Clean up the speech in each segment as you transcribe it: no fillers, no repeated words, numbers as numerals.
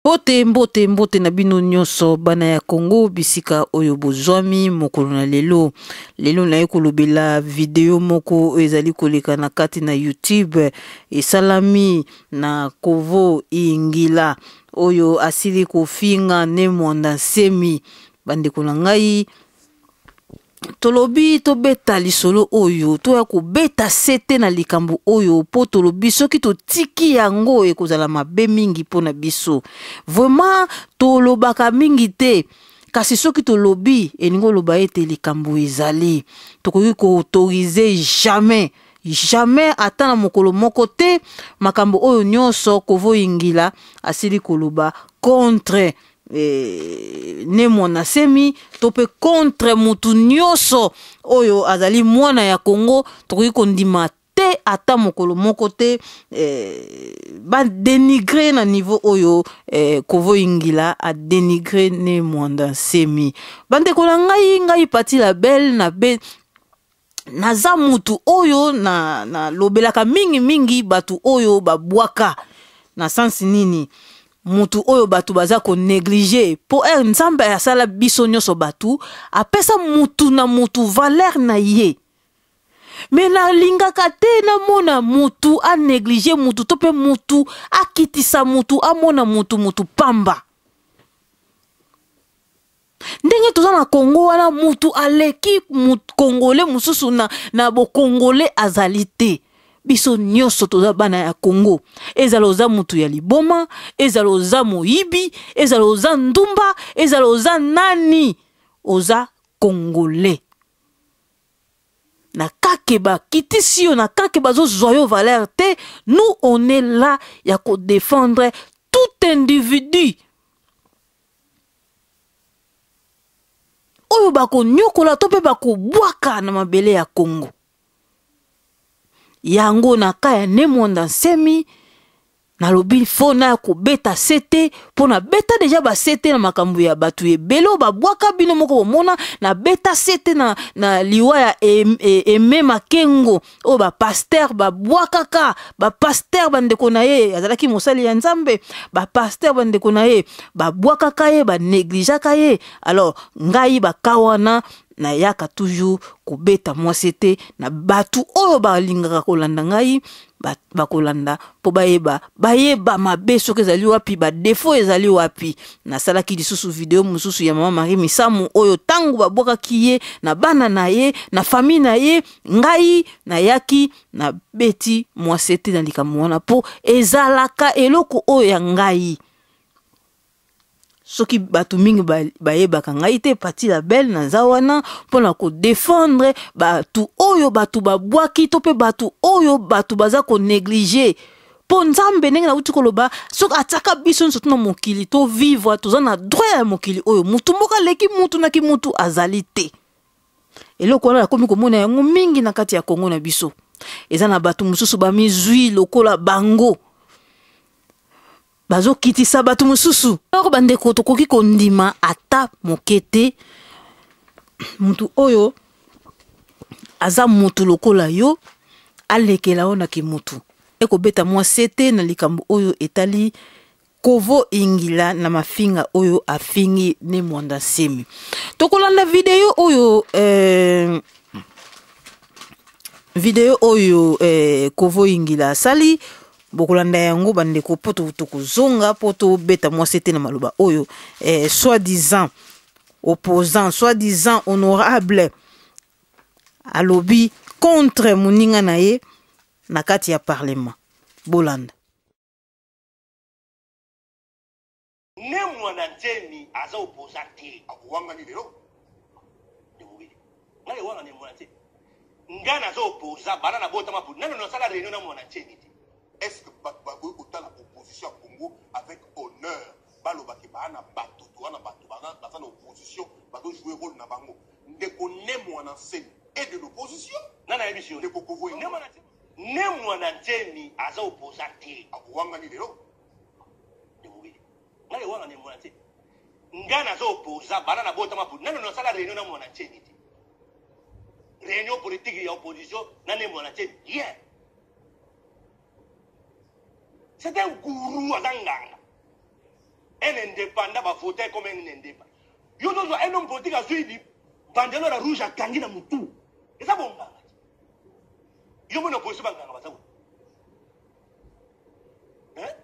Mbote, mbote, mbote na bino nyonso bana ya Congo bisika oyo bozwami mokolo na lelo. Lelo naye kolobela video moko oyo ezali koleka na kati na YouTube esalami na Kovo Ingila oyo asili kofinga Ne Mwanda Nsemi. Bandeko na ngai tolobi tobeta lisolo oyo toya kobeta sete na likambo oyo mpo tolobi soki totiki yango ekozala mabe mingi mpo na biso vraiment tolobaka mingi te kasi soki tolobi elingi oloba ete likambo ezali tokoki koautorize jamais jamais ata na mokolo moko te makambo oyo nyonso kovoyingila asili koloba contre eh, ne mwana semi to mpe contre mutu nyonso oyo azali mwana ya Congo tokoki kondima te ata mokolo moko te eh, badenigre na niveau oyo eh, kovo ingila adenigre ne mwanda nsemi bandeko na ngai ngai pati la belle na be naza mutu oyo na nalobelaka mingi mingi bato oyo babwaka na sansi nini mutu oyo bato baza koneglige mpo ere eh, nzambe asala biso nyonso bato apesa mutu na mutu valeur na ye me nalingaka te namona mutu aneglige mutu to mpe mutu akitisa mutu amona mutu mutu pamba ndenge toza na kongo wana mutu aleki kongole mosusu na, na bokongole azali te biso nyonso toza bana ya kongo ezala oza mutu ya liboma ezala oza moyibi ezala oza ndumba ezala oza nani oza kongole na kake bakitisi yo na kake bazozwa yo valeur te nous on est là ya kodefendre tout individu oyo bakonyokola to mpe bakobwaka na mabele ya Kongo. Yango na ka ya Ne Mwanda Nsemi nalobi fo na ya kobeta sete mpo nabeta deja basete na makambo ya bato ebele oyo babwaka bino moko bomona nabeta sete na, na liwa ya Aime Makengo oyo bapaster babwakaka bapaster bandeko na ye azalaki mosali ya nzambe bapaster bandeko na ye babwakaka ye banegligeaka ye alors ngai baka wana nayaka toujours kobeta mwasi te na bato oyo balingaka kolanda ngai bakolanda mpo bayeba bayeba mabe soki ezali wapi badefo ezali wapi nasalaki lisusu video mosusu ya mama marie misamu oyo ntango babwakaki ye na bana na ye na famille na ye ngai nayaki nabeti mwasi te na likambo wana mpo ezalaka eloko oyo ya ngai soki bato mingi bayebaka ngai te pati la belle naza wana mpo na kodefendre bato oyo bato babwaki to mpe bato oyo bato baza koneglige mpo nzambe ndenge nauti koloba soki atiaka biso nyonso tuna mokili to vivre toza na droit ya mokili oyo motu moko aleki mutu na kimutu azali te eloko wana nakomi komona yango mingi na kati ya kongo na biso eza na bato mosusu bamizwi lokola bango bazokitisa bato mosusu oko bandeko tokoki kondima ata moke te motu oyo aza motu lokola yo alekela yo na kimutu ekobeta mwa sete na likambo oyo etali kovo ingila na mafinga oyo afingi ne mwanda nsemi tokolanda video oyo eh, video oyo eh, kovo ingila asali bokolanda yango bandeko mpo tokozonga mpo tobeta mwa sete na maloba oyo eh, soit disant opposant soit disant honorable alobi contre moninga na ye na kati ya parlement bolanda Ne mwana nzemi aza opposant te. Akowangani lelo. Ngai ewanga ne mwana nzemi. Ngai naza opposant bana na botama po nano nasala réunion na mwana nzemi te. Est-ce que bato bakoki kotala opposition ya Congo avec honneur baloba ke baa na bato toa na bato baza na opposition bazo jouer rôle na bango ndeko ne mwana nsemi et de l'opposition nani ayebisi yo ndeko kovo ne mwana nzemi aza opposant te akowangani lelo ngai ewanga ne mwana nzemi ngai naza opposant bana na botama po nano nasala réunion na mwana nzemi te réunion politique ya opposition na ne mwana nzemi rien c'est un gourou aza nganga. Un indépendant ba voter comme un indépendant. Yo tozwa un homme politique azwi bandelora rouge akangi na mutu. Eza bonganga. Yo mona opposition banganga baza ko. Hein?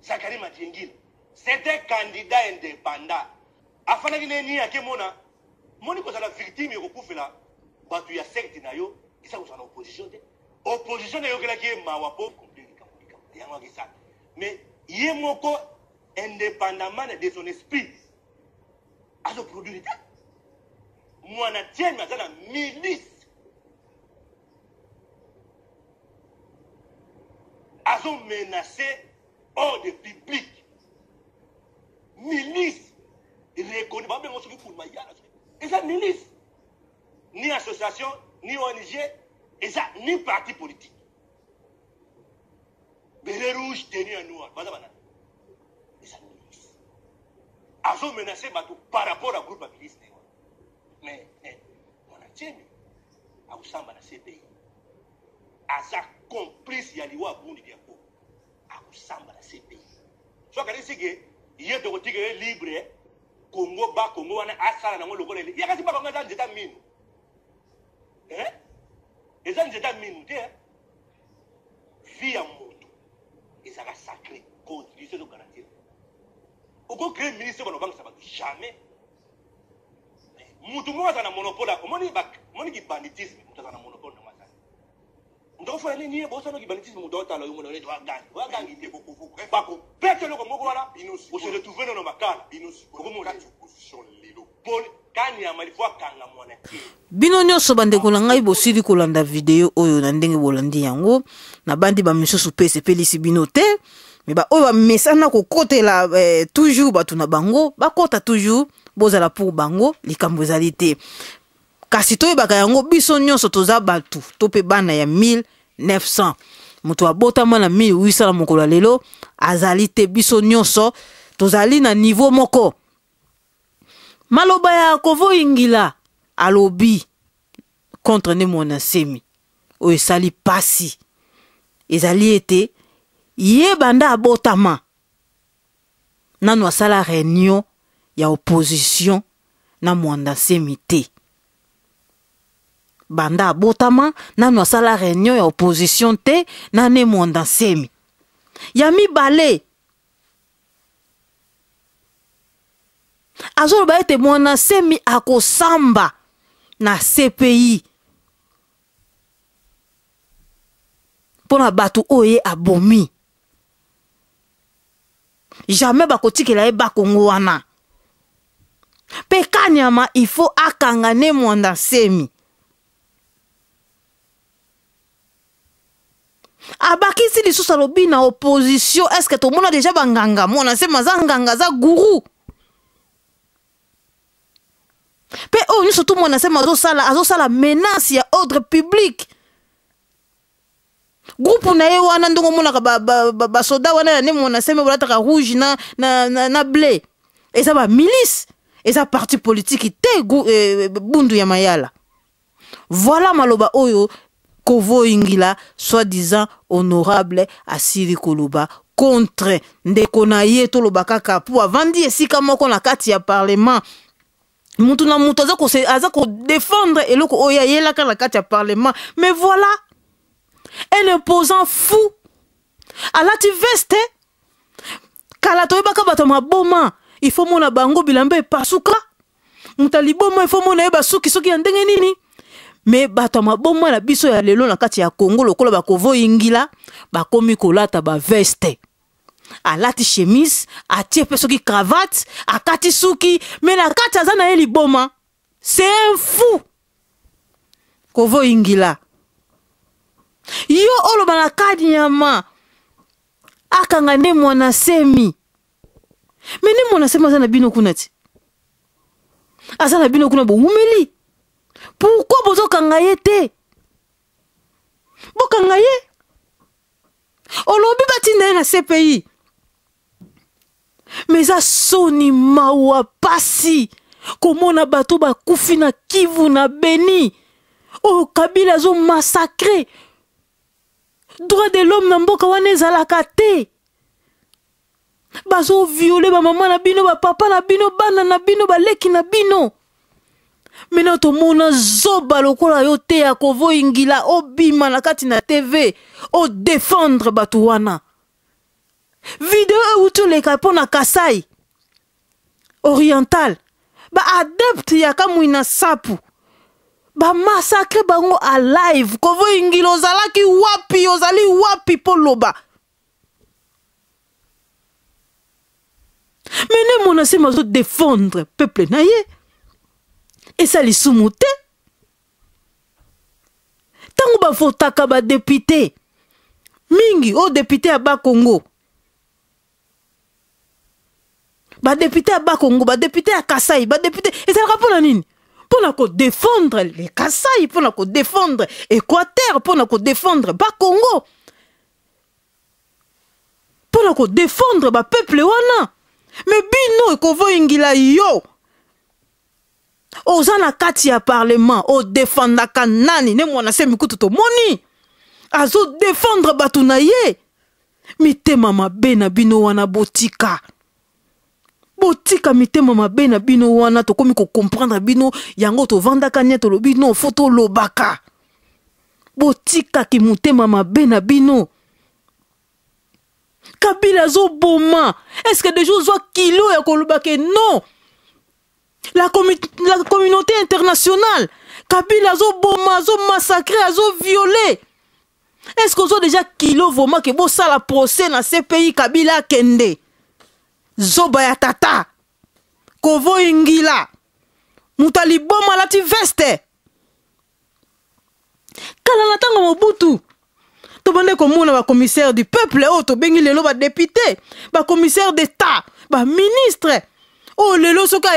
Zakari Madiengil, c'était candidat indépendant. Afanaki neni akemona moni kozala victime ekokufela bato ya secte na yo eza kozala na opposition te. Opposition eyokelaki ye mawa po yango akisala. Mais ye moko indépendamment de son esprit azo produire te. Mwana tiemi aza na milice. Azo menacer ordre public. Milice reconnu ba bengo soki kulma yala. Eza milice. Ni association, ni ONG, eza ni parti politique. Béret rouge, tenue ya noir, baza banani? Eza milice. Azo menacer bato par rapport à groupe ya milice na ye wana. Mais eh, mwana Tiemi akosamba na CPI. Aza complice ya liwa Bundi Diako. Akosamba na CPI. So akanisi ke ye tokotika ye libre Congo ba Congo wana asala nango lokola ele. Ye kasi ba Congo eza nzeta minu. Eh? Eza nzeta minu te. Vie ya moto ezalaka sacré. Constitution ezo garantir. Oko créer ministre bana obangisa bato jamais. Mutu moko aza na monopole, omoni ba omoni ki banditisme, mutu aza na monopole na masala. Mutu akofala nini ye bosano ki banditisme mutu otala yo mona neti wagangi, wagangi te. Bako pete eloko moko wana, o se retrouver nono makala. Bino sikoyo kati opposition lelo. Paul Kanyama il faut akanga mwana te. Bino nyonso bandeko na ngai bosili kolanda video oyo na ndenge bolandi yango, nabandi ba misusu pe esepelisi bino te, me ba oyo bamesana kokotela eh, toujours bato na bango bakota toujours, bozala pour bango, likambo ezali te. Kasi toyebaka yango biso nyonso toza bato to pe bana ya 1900. Moto abotama na 1800 na mokolo ya lelo azali te, biso nyonso tozali na niveau moko. Maloba ya Kovo Ingila alobi contre ne Muanda Nsemi oyo esali pasi ezali ete ye banda abotama nanu asala réunion ya opposition na Muanda Nsemi te. Banda abotama nanu asala réunion ya opposition te na ne Muanda Nsemi. Ya mibale, azoloba ete Muanda Nsemi akosamba na CPI mpona bato oyo ye abomi. Jamais bakotikela ye Bakongo wana. Pe Kanyama il faut akanga ne Muanda Nsemi. Abakisi lisusu alobi na opposition, est-ce que tomona déjà banganga? Muanda Nsemi aza nganga, aza gourou. Pe oyo nyonso tout Muanda Nsemi azosala, azosala menace ya ordre public. Groupe na ye wana ndongo omonaka ba soda wana ya ne Muanda Nsemi balataka rouge na bleu. Eza ba milice, eza parti politique te, bundu ya mayala. Voilà maloba oyo Kovo Ingila soi-disant honorable asili koloba contre ndeko na ye, toloba kaka po avandi esika moko na kati ya parlement. Mutu na mutu aza ko se, aza ko défendre eloko oyo ayelaka na kati ya parlement. Mais voilà un opposant fou alati veste kala toyebaka bato ya maboma, il faut mona bango bilamba epasuka, moto ya liboma il faut mona ye basuki soki ya ndenge nini. Mais bato ya maboma na biso ya lelo na kati ya Congo lokola bakovo ingila bakomi kolata ba veste, alati chemise, atie pe soki cravate, akati suki, mais na kati aza na ye liboma. C'est un fou. Kovo ingila yo oloba na Kanyama akanga nde Muanda Nsemi, mais nde Muanda Nsemi aza na bino kuna ti, aza na bino kuna bowumeli. Pourquoi bozokanga ye te? Bokanga ye. Olobi batinda ye na CPI. Mais eza soni, mawa, pasi komona bato bakufi na Kivu na Beni oyo Kabila azo massacrer. Droit de l'homme na mboka wana ezalaka te. Bazoviole bamama na bino, bapapa na bino, bana na bino, baleki na bino. Mena tomona zoba lokola yo te ya kovoyingila obima na kati na TV odefendre bato wana. Video euti oleka mpo na Kasai Oriental, ba adepte ya Kamwina Sapu ba massacre bango a live. Kovoyingila ozalaki wapi? Ozali wapi mpo loba? Mais ne mona se mazo défendre peuple na ye eza lisumu te. Ntango bavotaka badepute mingi, oyo depute ya Bakongo, badepute ya Bakongo, badepute ya Kasai, badepute ezalaka mpo na nini? Mpo na kodefendre le Kasai, mpo na kodefendre Équateur, mpo na kodefendre Bakongo, mpo na kodefendre bapeuple wana. Me bino ekovoyingila yo oza na kati ya parlement, odefendaka nani? Ne mwana se mikutu tomoni azodefendre bato na ye. Mitema mabe na bino wana botika, botika mitema mabe na bino wana. Tokomi kocomprendre bino yango, tovandaka nie, tolobi non, fo tolobaka. Botikaki motema mabe na bino. Kabila azoboma, est-ce que deja ozwa kilo ya koloba ke non, la communauté internationale, Kabila azoboma, azomassacre, azoviole? Est-ce que ozwa déjà kilo vraiment ke bosala procès na CPI, Kabila akende? Zoba ya tata kovoyingila, moto aliboma alati veste. Kala na ntango Mobutu, tobande komona bacommissaire du peuple oyo tobengi lelo badepute, bacommissaire d'état, baministre oyo lelo soki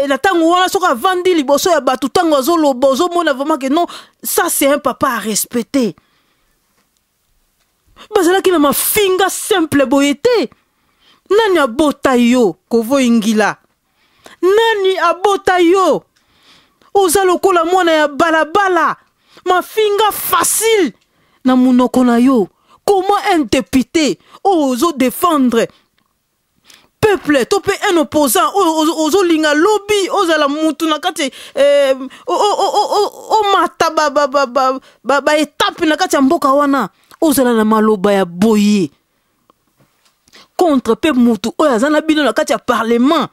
na ntango wana soki avandi liboso ya bato, ntango azoloba, ozomona vraiment que non, ça c'est un papa à respecter. Bazalaki na mafinga simple boye te. Nani abota yo, kovoyingila? Nani abota yo? Oza lokola mwana ya balabala, mafinga facile na monoko na yo. Comment un député oyo ozodefendre peuple to mpe un opposant oyo ozolinga lobi ozala mutu na kati, omata baetape na kati ya mboka wana, ozala na maloba ya boye contre mpe mutu oyo aza na bino na kati ya parlement?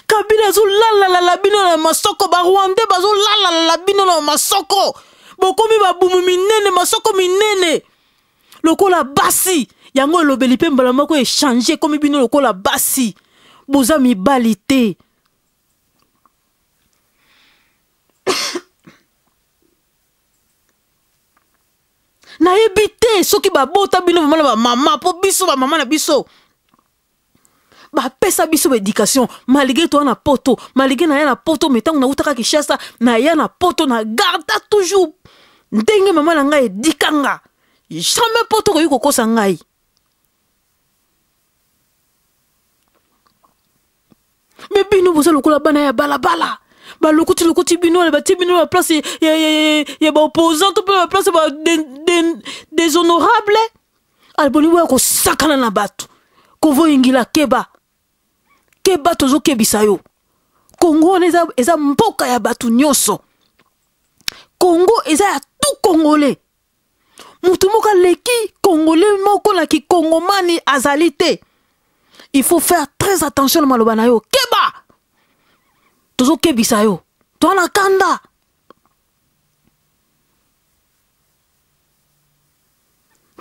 Kabila azolalalala bino na masoko, barwandais bazolalalala bino na masoko, bokomi babumu minene, masoko minene lokola basi. Yango elobeli mpe mbala moko echange, ekomi bino lokola basi, boza mibali te. Nayebi te soki babota bino vraiment na bamama, mpo biso bamama na biso bapesa biso baéducation. Malgré toya na poto, malgré naya na poto, me ntango nautaka Kinshasa naya na poto, na garda toujours ndenge mama na ngai edikanga. Jamais poto koyi kokosa ngai. Me bino boza lokola bana ya balabala, balokoti lokoti bino, batie bino na place ya baopposant to mpe na place ba déshonorable. Alboni boya kosakana na bato. Kovoyingila, keba, keba, tozokebisa yo. Kongo wana eza mboka ya bato nyonso. Kongo eza ya tout congolais. Motu moko aleki congolais moko na kikongomani azali te. Il faut faire très attention na maloba na yo. Keba, tozokebisa yo, toa na kanda.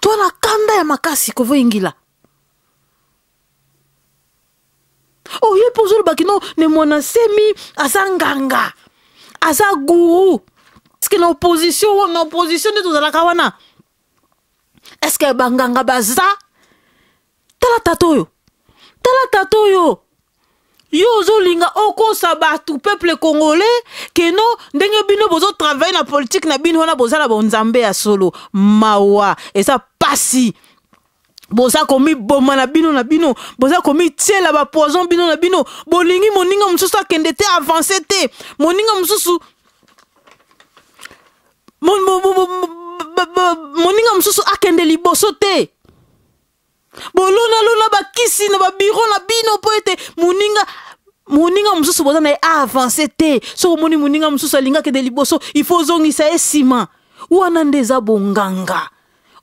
Toa na kanda ya makasi. Kovoyingila oye mpo ozolobaki no ne mwana semi aza nganga, aza guru. Est-ce na opposition, na opposition nde tozalaka wana, est-ce que banganga baza? Tala tata oyo, tala tata oyo. Yo ozolinga okosa bato, peuple congolais, keno ndenge bino bozotravaille na politike na bino wana, boza na bonzambe ya solo. Mawa, eza pasi. Boza komiboma na bino na bino, boza komitiela bapoison bino na bino. Bolingi moninga mosusu akende te, avance te, moninga mosusu, moninga mosusu akende liboso te. Bolonalona bakisi na babiro na bino mpo ete moninga moninga mosusu boza na ye aavance te. Soki omoni moninga mosusu alingi akende liboso, il faut ozongisa ye nsima. Wana nde eza bonganga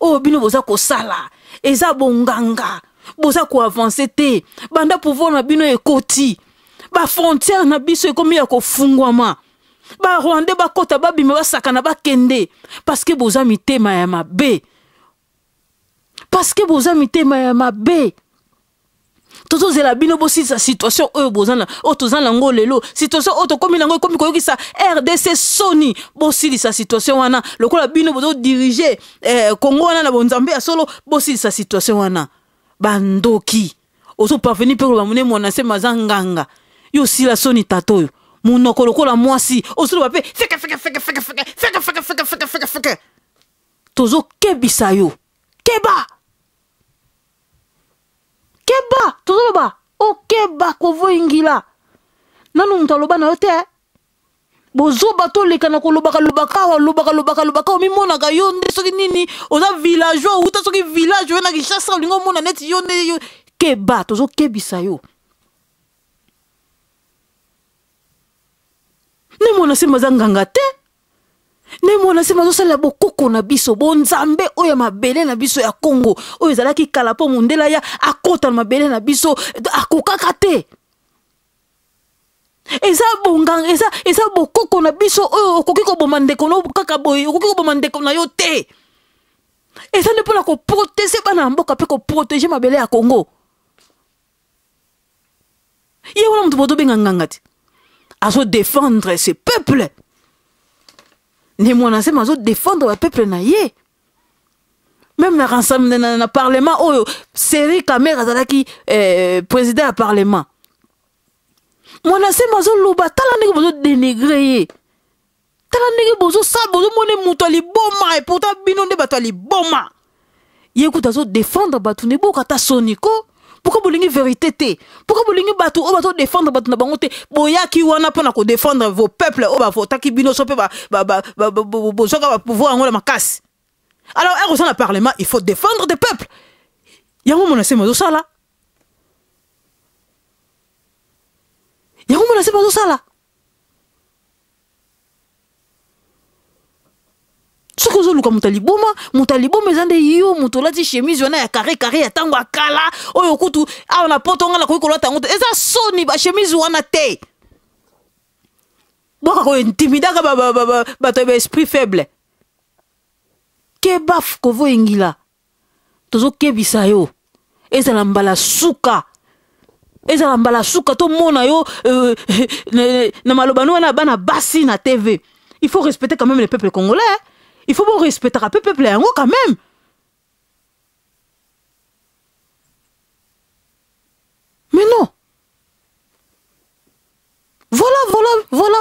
oyo bino boza kosala, eza bonganga. Boza koavanse te banda pouvoir na bino ekoti, bafrontière na biso ekomi ya kofungwama, barwandais bakota, babima, basakana, bakende, parce que boza mitema ya mabe, parce que boza mitema ya mabe. Tozozela bino bosilisa situation oyo boza na oyo toza nango lelo, situation oyo tokomi nango ekomi koyokisa RDC soni. Bosilisa situation wana lokola bino bozodirige Congo wana na bonzambe ya solo. Bosilisa situation wana, bandoki. Ozoparvenir mpe koloba mone mwana nsema aza nganga. Yo osila soni, tata oyo monoko lokola mwasi, ozoloba mpe feke feke feke feke feke feke feke feke feke feke feke. Tozokebisa yo, keba, keba. Tozoloba okeba, kovoyingila nanu moto aloba na yo te. Bozoba toleka na kolobaka lobaka awa, lobaka lobaka lobaka, omimonaka yo nde soki nini, oza villageois, outa soki village oyo na Kinshasa, olingi omona neti yo nde yo. Keba, tozokebisa yo. Nde mwana semba aza nganga te, nde mwana nsima azosalela bokoko na biso, bonzambe oyo ya mabele na biso ya Kongo oyo ezalaki kala, mpo mondele ya akota na mabele na biso akokaka te. Eza bonganga, eza bokoko na biso oyo. Okoki koboma ndeko no kaka boye? Okoki koboma ndeko na yo te. Eza nde mpona koprotege bana ya mboka mpe koprotege mabele ya Kongo. Ye wana moto botobenga nganga te, azodefendre ce peuple. Nde mwana nsema azodefendre bapeuple na ye. Même na parlement oyo série Kamerhe azalaki président ya parlement, mwana nsema azoloba. Tala ndenge bozodénigre ye, tala ndenge bozosala, bozomona moto ya liboma, et pourtant bino nde bato ya liboma. Ye kuta azodefendre bato ne boka ata soni ko. Pourquoi bolingi vérité te? Pourquoi bolingi bato oyo bazodefendre bato na bango te? Boyaki wana mpona kodefendre vos peuple oyo bavotaki bino so mpe bozwaka bapouvoir yango na makasi. Alors ere oza na parlement, il faut défendre des peuples. Yango mona nsema azosala, yango mona nsema azosala. Soki ozoluka moto ya liboma, moto ya liboma eza nde yo, moto olati chemise wana ya carré carré ya ntango ya kala oyo. Kutu awa na poto nga nakoki kolata yango te, eza soni bachemise wana te. Boka kointimidaka bato ya baesprit faible. Keba, kovoyingila, tozokebisa yo. Ezala mbala suka, ezala mbala suka tomona yo na maloba no wana bana basi na TV. Il faut respecter quand même le peuple congolais, il faut bo respectaka mpe peuple yango quand même. Mais non, voilà, voilà, voilà.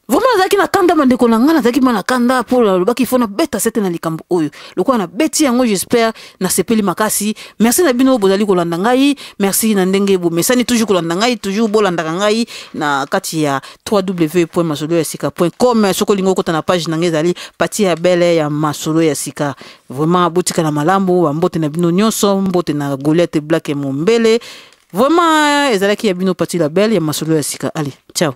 Vraiment nazalaki na kanda, bandeko na ngai, nazalaki ma na kanda mpo nalobaki fo nabeta sete na likambo oyo. Lokola nabeti yango, j'espère nasepeli makasi. Merci na bino bozali kolanda ngai, merci na ndenge bomesani toujours kolanda ngai, toujours bolandaka ngai na kati ya www.masolo ya sika.com. Soki olingi okota na page na ngai, ezali Pati ya Bele ya Masolo ya Sika. Vraiment botikala malamu, bambote na bino nyonso, mbote na Goliath Black Mombele. Vraiment ezalaki ya bino Pati la Belle ya Masolo ya Sika. Allez, ciao.